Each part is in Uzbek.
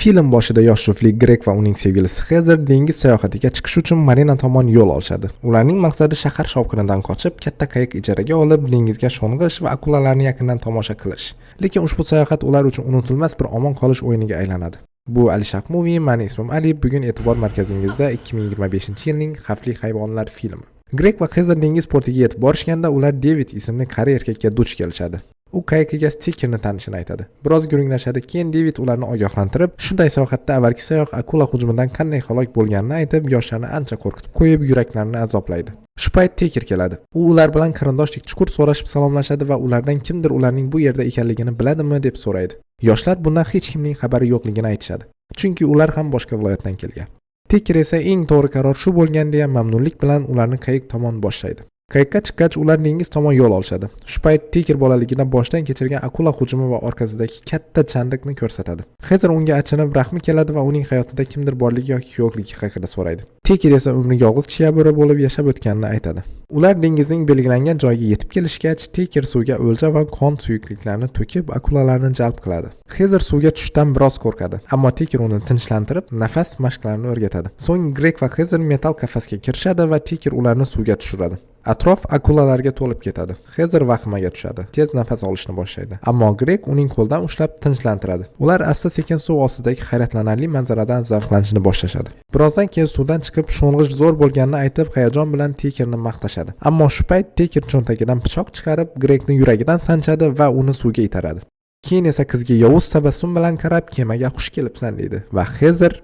Film boshida yosh juftlik Greg va uning sevgilisi Hezer dengiz sayohatiga chiqish uchun marina tomon yo'l olishadi. Ularning maqsadi shahar shovqinidan qochib, katta qayiq ijaraga olib, dengizga sho'ng'ish va akulalarni yaqindan tomosha qilish. Lekin ushbu sayohat ular uchun unutilmas bir omon qolish o'yiniga aylanadi. Bu Ali Shah Movie, mani ismim Ali. Bugun e'tibor markazingizda 2025-yilning Xavfli hayvonlar filmi. Greg va Hezer dengiz portiga yetib borishganda ular David ismli qari erkakka duch kelishadi. U qayiq egasi Tekerni tanishini aytadi. Biroz gurunglashadi, keyin David ularni ogohlantirib, shunday sayohatda avvalgi sayoh akula hujumidan qanday halok bo'lganini aytib, yoshlarni ancha qo'rqitib qo'yib, yuraklarini azoblaydi. Shu payt Teker keladi. U ular bilan qarindoshdek chuqur so'rashib salomlashadi va ulardan kimdir ularning bu yerda ekanligini biladimi deb so'raydi. Yoshlar bundan hech kimning xabari yo'qligini aytishadi. Chunki ular ham boshqa viloyatdan kelgan. Teker esa eng to'g'ri qaror shu bo'lgan deya mamnunlik bilan ularni qayiq tomon boshlaydi. Qayiqqa chiqqach ular dengiz tomon yo'l olishadi. Shu payt Teker bolaligida boshdan kechirgan akula hujumi va orqasidagi katta chandiqni ko'rsatadi. Hezer unga achinib rahmi keladi va uning hayotida kimdir borligi yoki yo'qligi haqida so'raydi. Teker esa umri yolg'iz chiya bo'ri bo'lib yashab o'tganini aytadi. Ular dengizning belgilangan joyiga yetib kelishgach, Teker suvga o'lja va qon suyuqliklarini to'kib, akulalarni jalb qiladi. Hezer suvga tushishdan biroz qo'rqadi, ammo Teker uni tinchlantirib, nafas mashqlarini o'rgatadi. So'ng Greg va Hezer metal qafasga kirishadi va Teker ularni suvga tushiradi. Atrof akulalarga to'lib ketadi. Hezer vahimaga tushadi. Tez nafas olishni boshlaydi. Ammo Greg uning qo'lidan ushlab tinchlantiradi. Ular asta-sekin suv ostidagi hayratlanarli manzaradan zavqlanishni boshlashadi. Birozdan keyin suvdan chiqib, sho'ng'ish zo'r bo'lganini aytib, hayajon bilan Tekerni maqtashadi. Ammo shu payt Teker cho'ntagidan pichoq chiqarib, Gregni yuragidan sanchadi va uni suvga itaradi. Keyin esa qizga yovuz tabassum bilan qarab, kemaga xush kelibsan deydi va Hezer.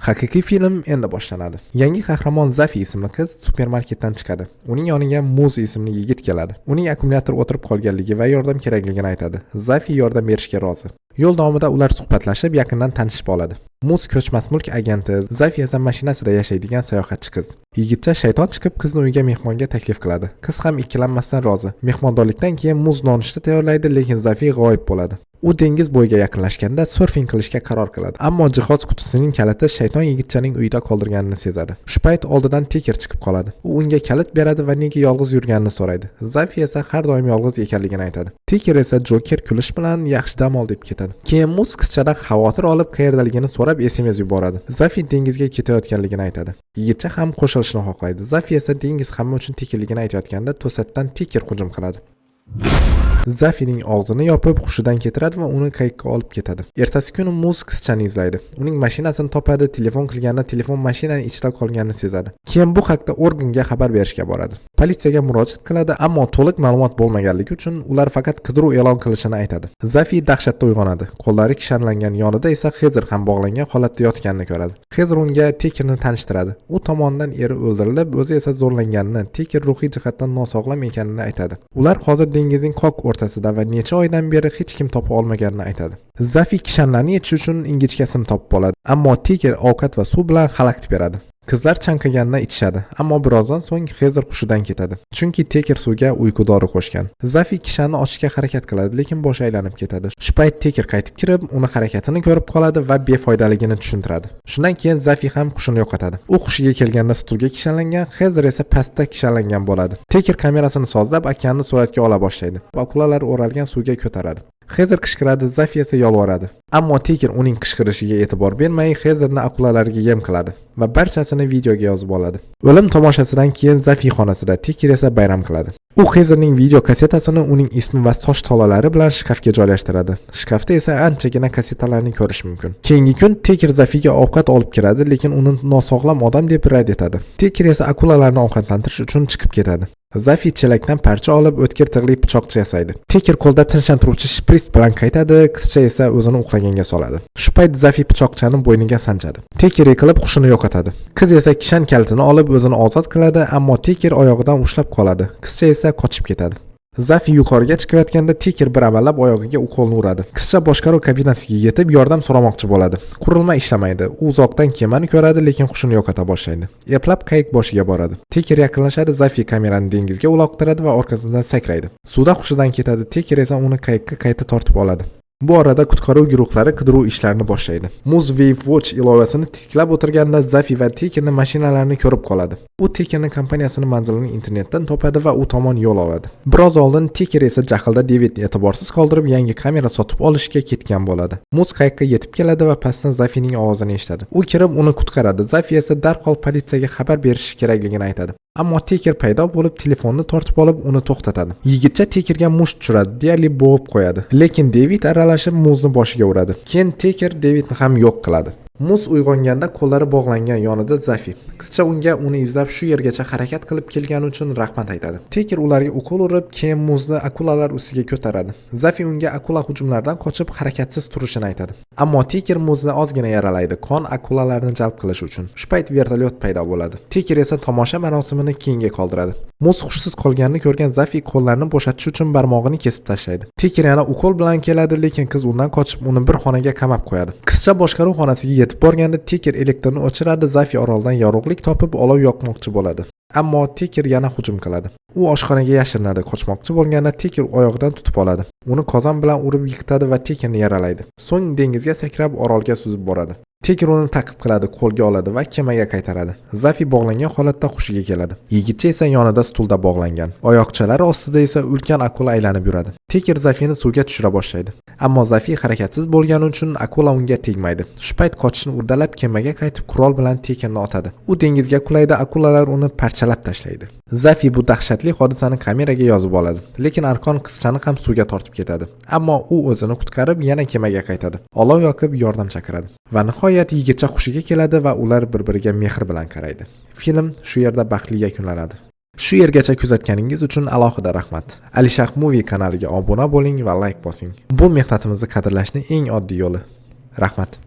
Haqiqiy film endi boshlanadi. Yangi qahramon Zafi ismli qiz supermarketdan chiqadi. Uning yoniga Muz ismli yigit keladi. Uning akkumulyator o'tirib qolganligi va yordam kerakligini aytadi. Zafi yordam berishga rozi. Yo'l davomida ular suhbatlashib, yaqindan tanishib oladi. Muz ko'chmas mulk agenti, Zafi esa mashinasida yashaydigan sayohatchi qiz. Yigitcha shayton chiqib, qizni uyga mehmonga taklif qiladi. Qiz ham ikkilanmasdan rozi. Mehmondorlikdan keyin Muz nonushta tayyorlaydi, lekin Zafi g'oyib bo'ladi. U dengiz bo'yiga yaqinlashganda sörfing qilishga qaror qiladi. Ammo jihoz qutisining kaliti shayton yigitchaning uyida qoldirganini sezadi. Shu payt oldidan Teker chiqib qoladi. U unga kalit beradi va nega yolg'iz yurganini so'raydi. Zafi esa har doim yolg'iz ekanligini aytadi. Teker esa Joker kulish bilan yaxshi dam ol deb ketadi. Keyin Muz qizchadan xavotir olib, qayerdaligini so'rab SMS yuboradi. Zafi dengizga ketayotganligini aytadi. Yigitcha ham qo'shilishni xohlaydi. Zafi esa dengiz hamma uchun tekinligini aytayotganda to'satdan Teker hujum qiladi. Zafining og'zini yopib, hushidan ketiradi va uni qayiqqa olib ketadi. Ertasi kuni Muz qizchani izlaydi. Uning mashinasini topadi, telefon qilganda telefon mashinaning ichida qolganini sezadi. Keyin bu haqda organga xabar berishga boradi. Politsiyaga murojaat qiladi, ammo to'liq ma'lumot bo'lmaganligi uchun ular faqat qidiruv e'lon qilishini aytadi. Zafi dahshatda uyg'onadi. Qo'llari kishanlangan, yonida esa Hezer ham bog'langan holatda yotganini ko'radi. Hezer unga Tekerni tanishtiradi. U tomonidan eri o'ldirilib, o'zi esa zo'rlanganini, Teker ruhiy jihatdan nosog'lom ekanini aytadi. Ular hozir dengizning qoq o'rtasida va necha oydan beri hech kim topa olmaganini aytadi. Zafi kishanlarni yechish uchun ingichka sim topib oladi, ammo Teker ovqat va suv bilan xalaqit beradi. Qizlar chanqagandan ichishadi, ammo birozdan so'ng Hezer hushidan ketadi. Chunki Teker suvga uyqu dori qo'shgan. Zafi kishanni ochishga harakat qiladi, lekin boshi aylanib ketadi. Shu payt Teker qaytib kirib, uni harakatini ko'rib qoladi va befoydaligini tushuntiradi. Shundan keyin Zafi ham hushini yo'qotadi. U hushiga kelganda stulga kishanlangan, Hezer esa pastda kishanlangan bo'ladi. Teker kamerasini sozlab, okeanni suratga ola boshlaydi. Akulalar o'ralgan suvga ko'taradi. Hezer qichqiradi, Zafi esa yolvoradi. Ammo Teker uning qichqirishiga e'tibor bermay, Hezerni akulalarga yem qiladi va barchasini videoga yozib oladi. O'lim tomoshasidan keyin Zafi xonasida, Teker esa bayram qiladi. U Hezerning video kassetasini uning ismi va soch tolalari bilan shkafga joylashtiradi. Shkafda esa anchagina kassetalarni ko'rish mumkin. Keyingi kun Teker Zafiga ovqat olib kiradi, lekin uni nosog'lom odam deb rad etadi. Teker esa akulalarni ovqatlantirish uchun chiqib ketadi. Zafi chelakdan parcha olib, o'tkir tig'li pichoqcha yasaydi. Teker qo'lda tinchlantiruvchi shpris bilan qaytadi, qizcha esa o'zini uxlaganga soladi. Shu payt Zafi pichoqchani bo'yniga sanchadi. Teker yiqilib hushini yo'qotadi. Qiz esa kishan kalitini olib o'zini ozod qiladi, ammo Teker oyog'idan ushlab qoladi. Qizcha esa qochib ketadi. Zafi yuqoriga chiqayotganda Teker bir amallab oyog'iga ukolni uradi. Qizcha boshqaruv kabinasiga yetib yordam so'ramoqchi bo'ladi. Qurilma ishlamaydi. U uzoqdan kemani ko'radi, lekin hushini yo'qota boshlaydi. Eplab qayiq boshiga boradi. Teker yaqinlashadi, Zafi kamerani dengizga uloqtiradi va orqasidan sakraydi. Suvda hushidan ketadi. Teker esa uni qayiqqa qayta tortib oladi. Bu orada qutqaruv guruhlari qidiruv ishlarini boshlaydi. Muz WaveWatch ilovasini tiklab o'tirganda Zafi va Tekerni mashinalarini ko'rib qoladi. U Tekerni kompaniyasini manzilini internetdan topadi va u tomon yo'l oladi. Biroz oldin Teker esa jahlda Davidni e'tiborsiz qoldirib, yangi kamera sotib olishga ketgan bo'ladi. Muz qayiqqa yetib keladi va pastdan Zafining ovozini eshitadi. U kirib uni qutqaradi. Zafi esa darhol politsiyaga xabar berishi kerakligini aytadi. Ammo Teker paydo bo'lib, telefonni tortib olib, uni to'xtatadi. Yigitcha Tekerga musht tushiradi, deyarli bo'g'ib qo'yadi. Lekin David aralashib muzni boshiga uradi. Keyin Teker Davidni ham yo'q qiladi. Muz uyg'onganda qo'llari bog'langan, yonida Zafi. Qizcha unga uni izlab shu yergacha harakat qilib kelgani uchun rahmat aytadi. Teker ularga ukol urib, keyin muzni akulalar ustiga ko'taradi. Zafi unga akula hujumlaridan qochib harakatsiz turishini aytadi. Ammo Teker muzni ozgina yaralaydi, qon akulalarni jalb qilish uchun. Shu payt vertolyot paydo bo'ladi. Teker esa tomosha marosimini keyinga qoldiradi. Muz hushsiz qolganini ko'rgan Zafi qo'llarini bo'shatish uchun barmog'ini kesib tashlaydi. Teker yana ukol bilan keladi, lekin qiz undan qochib uni bir xonaga qamab qo'yadi. Qizcha boshqaruv xonasiga yetib borganda Teker elektrni o'chiradi, Zafi oroldan yorug'lik topib olov yoqmoqchi bo'ladi. Ammo Teker yana hujum qiladi. U oshxonaga yashirinadi, qochmoqchi bo'lganda Teker oyog'idan tutib oladi. Uni qozon bilan urib yiqitadi va Tekerni yaralaydi. So'ng dengizga sakrab orolga suzib boradi. Teker uni ta'qib qiladi, qo'lga oladi va kemaga qaytaradi. Zafi bog'langan holatda hushiga keladi. Yigitcha esa yonida stulda bog'langan. Oyoqchalari ostida esa ulkan akula aylanib yuradi. Teker Zafini suvga tushira boshlaydi. Ammo Zafi harakatsiz bo'lgani uchun akula unga tegmaydi. Shu payt qochishni uddalab kemaga qaytib qurol bilan Tekerni otadi. U dengizga qulaydi, akulalar uni parchalab tashlaydi. Zafi bu dahshatli hodisani kameraga yozib oladi. Lekin arqon qizchani ham suvga tortib ketadi. Ammo u o'zini qutqarib yana kemaga qaytadi. Olov yoqib yordam chaqiradi. Va nihoyat yigitcha hushiga keladi va ular bir-biriga mehr bilan qaraydi. Film shu yerda baxtli yakunlanadi. Shu yergacha kuzatganingiz uchun alohida rahmat. Alishah Movie kanaliga obuna bo'ling va like bosing. Bu mehnatimizni qadrlashning eng oddiy yo'li. Rahmat.